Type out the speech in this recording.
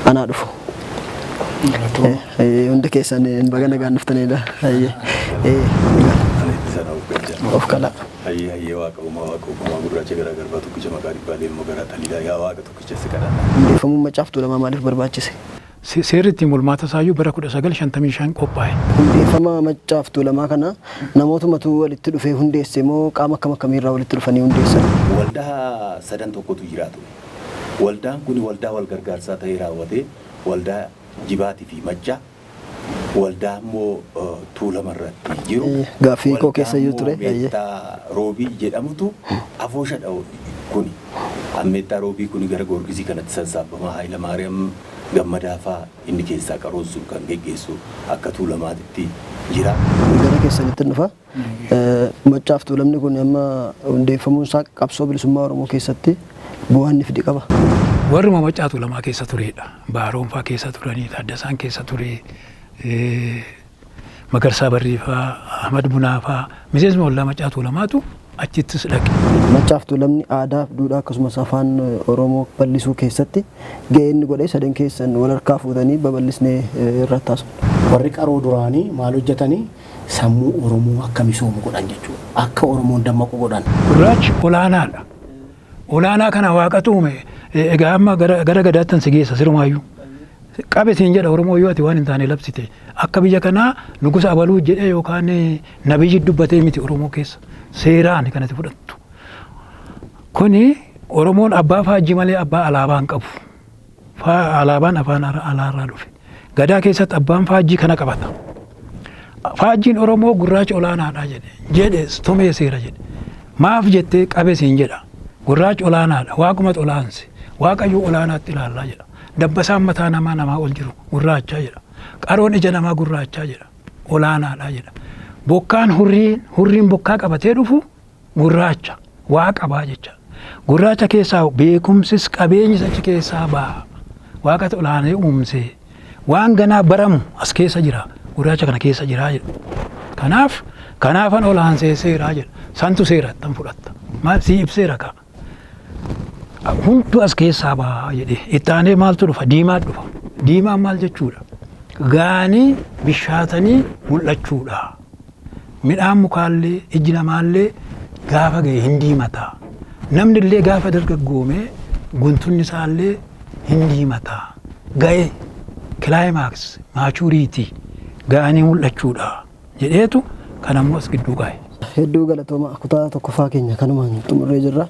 Anaa dhufu. Hundi keessan baga nagaan dhuftanidha. Of kalaa. Hayyee hayyee, Waaqa uumaa, Waaqa uumamaa, gurraacha garaa garbaa, tokkicha maqaa dhibbaa, leemmoo garaa xaliilaa, yaa Waaqa tokkicha si kadhanna. Hundeeffamuun Maccaaf Tuulamaa maaliif barbaachise? Seerri ittiin bulmaata isaayyuu bara 1955 qophaa'e. Hundeeffama Maccaaf Tuulamaa kana namootumatu walitti dhufee hundeesse moo qaama akkam akkamiirraa walitti dhufanii hundeessan? Waldaa sadan tokkotu jira ture. Waldaan kun waldaa wal gargaarsaa ta'ee raawwatee, waldaa Jibaatii fi Maccaa, waldaa immoo Tuulama irratti jiru. Gaaffii koo keessa iyyuu ture. Waldaa immoo Meettaa Roobii jedhamutu afooshadha kuni. Meettaa Roobii kuni gara Goorgisii kanatti sassaabamaa, Haayila Maariyaam Gammadaa fa'aa inni keessaa qaroon sun kan geggeessu akka Tuulamaatitti jira. Gara keessanitti dhufa. Maccaaf Tuulamni kun amma hundeeffamuun isaa qabsoo bilisummaa Oromoo keessatti bu'aa inni fide qaba. Warruma Maccaa Tuulamaa keessa turedha. Baaroon fa'aa keessa turanii, Taaddasaan keessa ture, Magarsaa Barrii fa'aa, Ahmad Bunaa fa'aa, miseensuma waldaa Maccaa Tuulamaatu achittis dhaqe. Maccaaf Tuulamni aadaa fi duudhaa akkasumas afaan Oromoo bal'isuu keessatti ga'ee inni godhe sadan keessan wal harkaa fuutanii babal'isnee irratti haasofna. Warri qaroo duraanii maal hojjetanii? Sammuu Oromoo akka misoomu godhan jechuudha. Akka Oromoon dammaqu godhan. Gurraachi olaanaadha. Olaanaa kana Waaqatu uume. Egaa amma gara gadaattan si geessa sirumaayyuu. Qabe siin jedha Oromoo yoo ati waan hin taane labsite. Akka biyya kanaa nugusa abaluu jedhee yookaan nabiyyi dubbatee miti Oromoo keessa. Seeraan kanatti fudhattu. Kuni Oromoon abbaa faajjii malee abbaa alaabaa hin qabu. Alaabaan afaan alaarraa dhufe. Gadaa keessatti abbaan faajjii kana qabata. Faajjiin Oromoo gurraacha olaanaadha jedhe tumee seera jedhe. Maaf jettee qabe siin jedha. Gurraachi olaanaadha. Waaqumatu olaanse. Waaqayyo olaanaatti ilaallaa jedha. Dabbasaan mataa namaa namaa ol jiru gurraachaa jedha. Qaroon ija namaa gurraachaa jedha. Olaanaadha jedha. Bokkaan hurriin bokkaa qabatee dhufu gurraacha. Waa qabaa jecha. Gurraacha keessaa beekumsis qabeenyis achi keessaa ba'a. Waaqatu olaanee uumsee. Waan ganaa baramu as keessa jira. Gurraacha kana keessa jira jedha. Kanaaf kanaafan olaansee seeraa jedha. Santu seera ittan fudhatta. Maal sii ibseera kaa. Hunduu as keessaa ba'a jedhe. Itti aanee maaltu dhufa? Diimaan dhufa. Diimaan maal jechuudha? Gaanii bishaatanii mul'achuudha. Midhaan mukaallee ijji namaallee gaafa ga'e hin diimata. Namni illee gaafa dargaggoome guntunni isaallee hin diimata. Ga'e climax maturity ga'anii mul'achuudha jedheetu kan ammoo as gidduu kaa'e. Hedduu galatooma, kutaa tokkoffaa keenya kanumaan xumurree jirra.